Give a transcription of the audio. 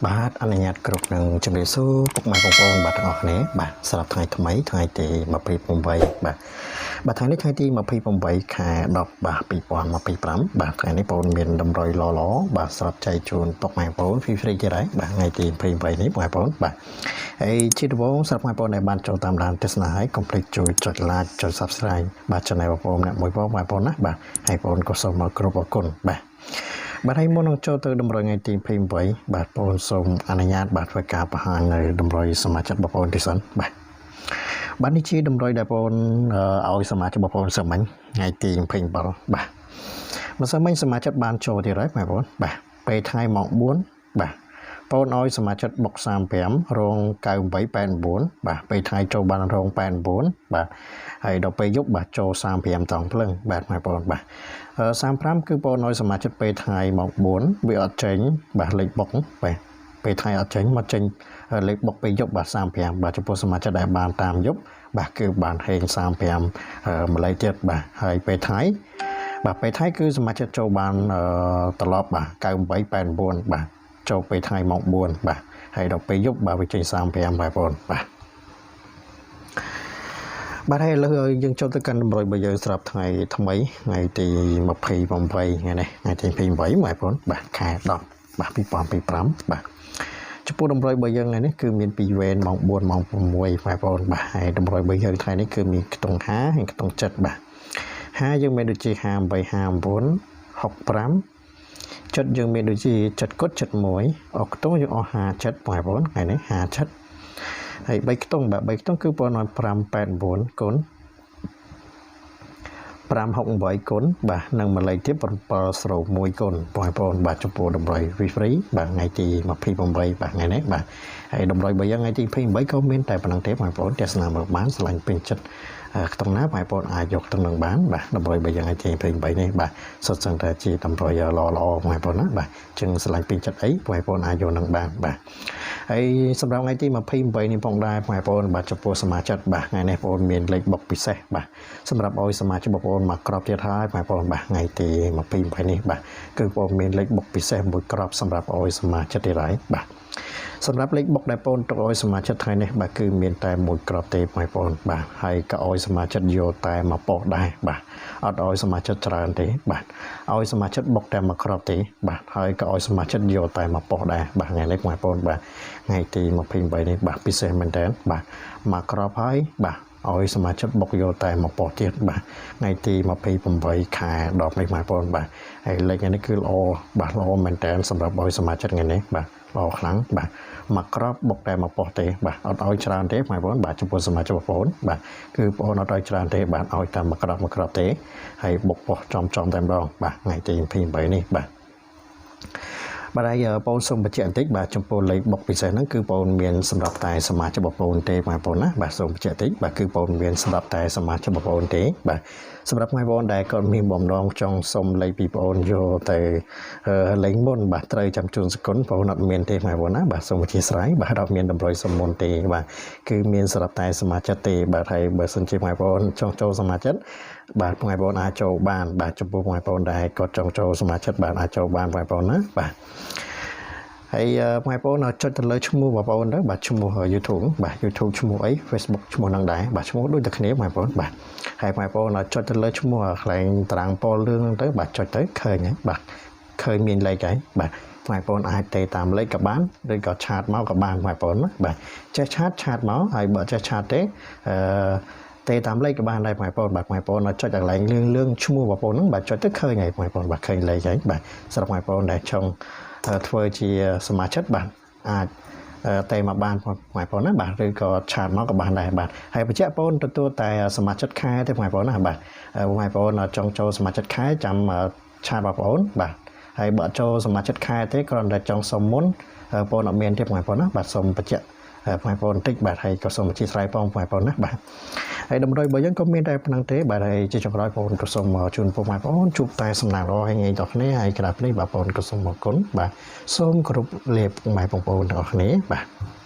បាទអនុញ្ញាតគ្រប់នឹងជំរាបសួរពុកម៉ែបងប្អូនបាទទាំងអស់គ្នាបាទសម្រាប់ថ្ងៃថ្មីថ្ងៃទី28បាទបាទថ្ងៃនេះថ្ងៃទី28ខែ10បាទ2025បាទថ្ងៃនេះបងមានតម្រុយល្អល្អបាទសម្រាប់ចែកជូនពុកម៉ែបងប្អូន free free ទៀតហើយបាទថ្ងៃទី28នេះបងប្អូនបាទហើយជាដំបូងសម្រាប់បងប្អូនដែលបានចូលតាមដានទស្សនាហើយកុំភ្លេចជួយចុច like ចុច Subscribe បាទ Channel បងប្អូនអ្នកមួយផងបងប្អូនណាបាទហើយបងប្អូនក៏សូមមកគ្រប់អរគុណបាទ បាទហើយមុននឹងចូលទៅតម្រុយថ្ងៃទី28បាទបងសូមអនុញ្ញាតបាទធ្វើការបង្ហាញនៅតម្រុយសមាជិកបងប្អូនទីសិនបាទបាទនេះជាតម្រុយដែលបងឲ្យសមាជិកបងប្អូនសមិញថ្ងៃទី27បាទម្សិលមិញសមាជិកបានចូលទៀតហើយបងប្អូនបាទពេលថ្ងៃម៉ោង4បាទបងឲ្យសមាជិកបុក35រង9889បាទពេលថ្ងៃចូលបានរង89បាទហើយដល់ពេលយប់បាទចូល35តង់ភ្លឹងបាទបងប្អូនបាទ35គឺបងឲ្យសមាជិកពេលថ្ងៃម៉ោង4វាអត់ចេញបាទលេខបុកបាទពេលថ្ងៃអត់ចេញមកចេញលេខបុកពេលយប់បាទ35បាទចំពោះសមាជិកដែលបានតាមយប់បាទគឺបានហេង35ម្លេះទៀតបាទហើយពេលថ្ងៃបាទពេលថ្ងៃគឺសមាជិកចូលបានត្រឡប់បាទ9889បាទចូលពេលថ្ងៃម៉ោង4បាទហើយដល់ពេលយប់បាទវាចេញ35បាទបងបាទបាទហើយឥឡូវយើងចូលទៅកាន់តម្រុយរបស់យើងស្រាប់ថ្ងៃថ្មីថ្ងៃទី28ថ្ងៃនេះថ្ងៃទី28បងប្អូនបាទខែ10បាទ2025បាទចំពោះតម្រុយរបស់យើងថ្ងៃនេះគឺមាន2វេនម៉ោង4ម៉ោង6បងប្អូនបាទហើយតម្រុយរបស់យើងថ្ងៃនេះគឺមានខ្ទង់5ហើយខ្ទង់7បាទ5យើងមានដូចជា58 59 65ចិត្តយើងមានដូចជាចិត្តគុត71អស់ខ្ទង់យើងអស់57បងប្អូនថ្ងៃនេះ57ហើយ3ខ្ទង់បាទ3ខ្ទង់គឺបងឲ្យ589គុណ568គុណបាទនិងមួយលេខទៀត701គុណបងប្អូនបាទចំពោះតម្រុយ free បាទថ្ងៃទី28បាទថ្ងៃនេះបាទហើយតម្រុយរបស់យើងថ្ងៃទី28ក៏មានតែប៉ុណ្្នឹងទេបងប្អូនទស្សនាមើលបានស្រឡាញ់ពេញចិត្តខ្ទង់ណាបងប្អូនអាចយកខ្ទង់នឹងបានបាទតម្រុយរបស់យើងថ្ងៃទី28នេះបាទសុទ្ធសឹងតែជាតម្រុយល្អល្អបងប្អូនណាបាទចឹងស្រឡាញ់ពេញចិត្តអីបងប្អូនអាចយកនឹងបានបាទហើយសម្រាប់ថ្ងៃទី28នេះផងដែរបងប្អូនបាទចំពោះសមាជិកបាទថ្ងៃនេះបងប្អូនមានលេខបុកពិសេសបាទសម្រាប់ឲ្យសមាជិកបងប្អូនមកក្របទៀតហើយបងប្អូនបាទថ្ងៃទី28នេះបាទគឺបងប្អូនមានលេខបុកពិសេសមួយក្របសម្រាប់ឲ្យសមាជិកទៀតហើយបាទសម្រាប់លេខបុកដែលបងទុកឲ្យសមាជិកថ្ងៃនេះបាទគឺមានតែមួយក្របទេបងប្អូនបាទហើយក៏ឲ្យសមាជិកយកតែមួយប៉ុស្តិ៍ដែរបាទអត់ឲ្យសមាជិកច្រើនទេបាទឲ្យសមាជិកបុកតែមួយក្របទេបាទហើយក៏ឲ្យសមាជិកយកតែមួយប៉ុស្តិ៍ដែរបាទថ្ងៃនេះបងប្អូនបាទថ្ងៃទី28នេះបាទពិសេសមែនតើបាទមួយក្របហើយបាទឲ្យសមាជិកបុកយកតែមួយប៉ុស្តិ៍ទៀតបាទថ្ងៃទី28ខែ10នេះបងប្អូនបាទហើយលេខថ្ងៃនេះគឺល្អបាទល្អមែនតើសម្រាប់ឲ្យសមាជិកថ្ងៃនេះបាទល្អខ្លាំងបាទមួយក្របបុកតែមួយប៉ុស្តិ៍ទេបាទអត់ឲ្យច្រើនទេបងប្អូនបាទចំពោះសមាជិកបងប្អូនបាទគឺបងប្អូនអត់ឲ្យច្រើនទេបាទឲ្យតែមួយក្របមួយក្របទេហើយបុកប៉ុស្តិ៍ចំចំតែម្ដងបាទថ្ងៃទី28នេះបាទបាទហើយបងសូមបញ្ជាក់បន្តិចបាទចំពោះលេខបុកពិសេសហ្នឹងគឺបងមានសម្រាប់តែសមាជិកបងប្អូនទេបងប្អូនណាបាទសូមបញ្ជាក់បន្តិចបាទគឺបងមានសម្រាប់តែសមាជិកបងប្អូនទេបាទសម្រាប់បងប្អូនដែលគាត់មានបំណងចង់សុំលេខពីបងប្អូនយកទៅលេងមុនបាទត្រូវចាំជូនសគុណបងប្អូនអត់មានទេបងប្អូនណាបាទសូមអធិស្ឋានបាទអត់មានតម្រុយសុំមុនទេបាទគឺមានសម្រាប់តែសមាជិកទេបាទហើយបើសិនជាបងប្អូនចង់ចូលសមាជិកបាទបងប្អូនអាចចូលបានបាទចំពោះបងប្អូនដែលគាត់ចង់ចូលសមាជិកបាទអាចចូលបានបងប្អូនណាបាទហើយបងប្អូនចុចទៅលើឈ្មោះបងប្អូនទៅបាទឈ្មោះ YouTube បាទ YouTube ឈ្មោះអី Facebook ឈ្មោះហ្នឹងដែរបាទឈ្មោះដូចតែគ្នាបងប្អូនបាទហើយបងប្អូនចុចទៅលើឈ្មោះកន្លែងតារាងពណ៌លឿងហ្នឹងទៅបាទចុចទៅឃើញហើយបាទឃើញមានលេខហើយបាទបងប្អូនអាចទេតាមលេខក៏បានឬក៏ chat មកក៏បានបងប្អូនណាបាទចេះ chat chat មកហើយបើចេះ chat ទេអឺទេតាមលេខក៏បានដែរបងប្អូនបាទបងប្អូនចុចកន្លែងលឿងលឿងឈ្មោះបងប្អូនហ្នឹងបាទចុចទៅឃើញហើយបងប្អូនបាទឃើញលេខហើយបាទសម្រាប់បងប្អូនដែលចង់ធ្វើជាសមាជិកបាទអាចតែមកបានបងប្អូនណាបាទឬក៏ chat មកក៏បានដែរបាទហើយបញ្ជាក់បងប្អូនទទួលតែសមាជិកខែទេបងប្អូនណាបាទបងប្អូនចង់ចូលសមាជិកខែចាំ chat បងប្អូនបាទហើយបើចូលសមាជិកខែទេគ្រាន់តែចង់សុំមុនបងប្អូនអត់មានទេបងប្អូនណាបាទសូមបញ្ជាក់បងប្អូនបន្តិចបាទហើយក៏សូមអធិស្ឋានផងបងប្អូនណាបាទហើយតម្រុយរបស់យើងក៏មានតែប៉ុណ្្នឹងទេបាទហើយជាចុងក្រោយបងប្អូនក៏សូមជូនពុកម៉ែបងប្អូនជួបតែសំណាងល្អហើយថ្ងៃដល់គ្នាហើយក្រាបនេះបាទបងប្អូនក៏សូមអរគុណបាទសូមគោរពលាពុកម៉ែបងប្អូនទាំងអស់គ្នាបាទ។